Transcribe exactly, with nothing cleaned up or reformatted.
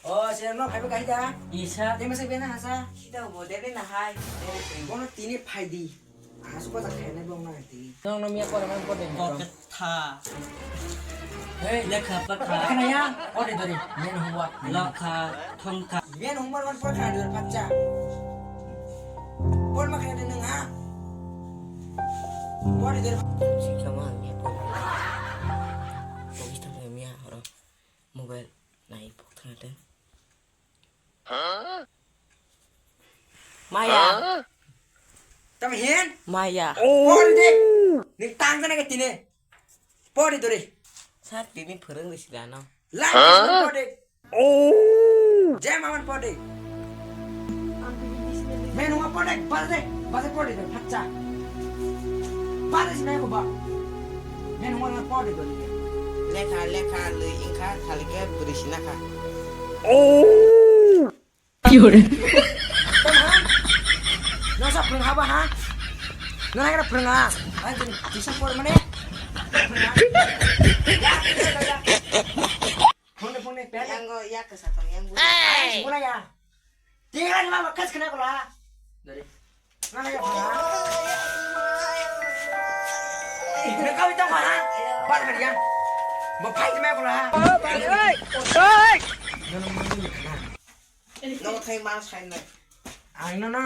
O, sir, no phaibo kahi da? Isa. Tei masa bena hasa? Sida bo dede na hai. Bono tini phaidi. Asu ko ta khaina bong na tini. Nong no miya pore man pore. Pocket tha. Hey, lekha pakha. Kana ya? Ode dori. Men huwa. Lokha, thongkha. Men huwa man pore khana dori pacha. Pore ma khana dori nang ha? Pore dori. Sikha ma miya pore. Pocket tha miya horo. Mobile nai pok thang te. Maya. Tam hin? Maya. Pori de. Ning tang jana ke tine. Pori dori. Sir, tini phwrwng risi dano. Lang pori. Jai maman pori. Men huma pori, baze, baze pori de, phacha. Baze sinai ko ba. Men huma pori dori. Lekha, lekha, lui ingkha, thalike bwrwi sinakha. Ki hore? Nasa phrwng haba ha? Nana kira phrwng ha? Ai jin tisa por mane. Phone phone pe. Yang go ya ke satong yang bu. Ai, guna ya. Tiga ni mama kas kena ko la. Dari. Nana ya phrwng ha? Nang kau itu mana? Bar meriang. Mau pai di mana ko la? Nana mau. Nong thai mang sai nai. Ang no no.